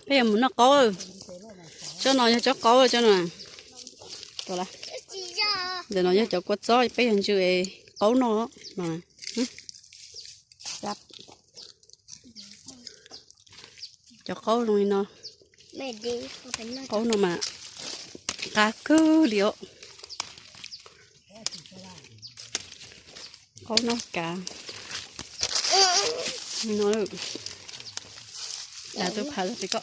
Peb yuav mus noj qaub. Tsob no yog tsob qaub tsob no. Ntawm no yog cov kua txob, peb yog ntsw es qaub noj. Cov qaub zoo li no. Qaub no mas qab kawg li os. Qaub noj kav. No, dav tus phav los pem ko.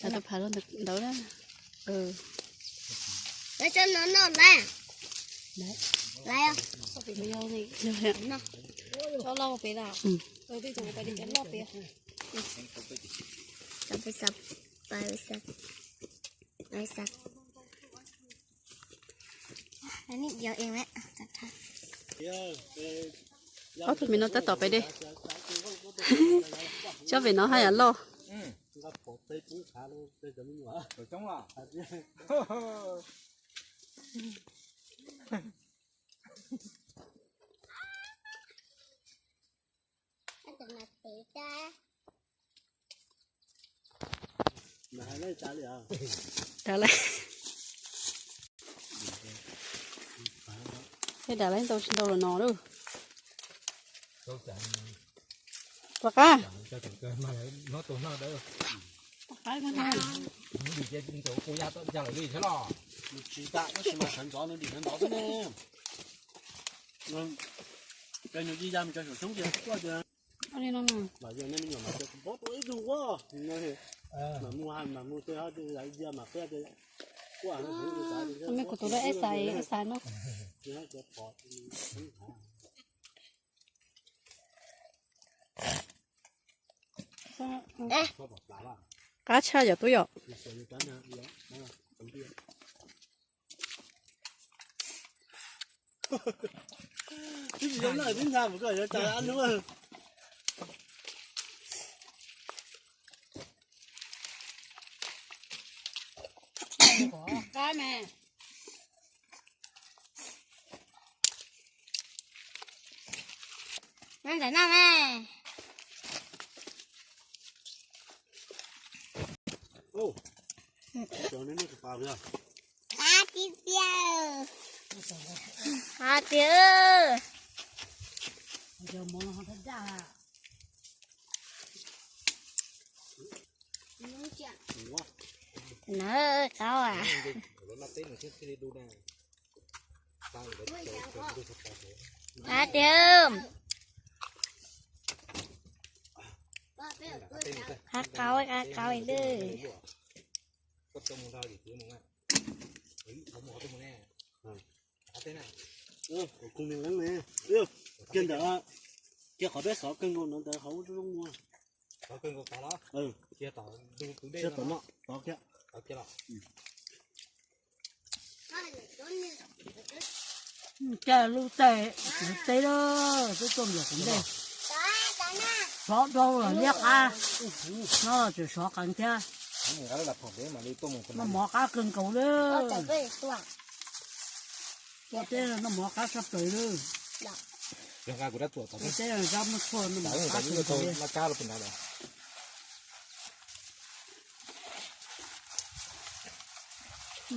Dav tus phav los ntawd. Ob tug me no tab tom pem dej. Tsob pem no haj yam loj. Dav lawm. Peb dav lawm ntau tsis ntau los no lauj. Rov qab. Mej kuv tus lawv eb xais eb xais no. Qab tshaj yom tub yom. Qab me. Noj ntawm no me. Qab tib tiag. Qab tiag. Nawb, qab a. Qab tiag. Qab qau, qab qau li. Kiag ntawm, kiag qhov peb xov kawg nkaus no ntawd hauv zoo muag. Kiag tom no tod kiag. Cas lub tais kuv teb lawm, twb tuaj nram kuv ntej. Xov dhau los liab qab, no tseem sov qees thiab. Noj mov qab kawg nkaus li. Tuaj teb noj mov qab tshaj plaws li. Tuaj teb zab muaj tshuaj noj mov qab kawg nkaus li.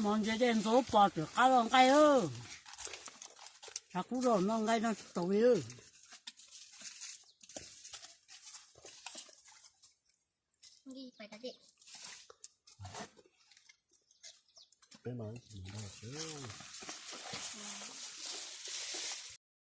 Mov ntse dej ntxov pos twm qab los nqaij. Tshav kub los noj nqaij noj tsis tau li.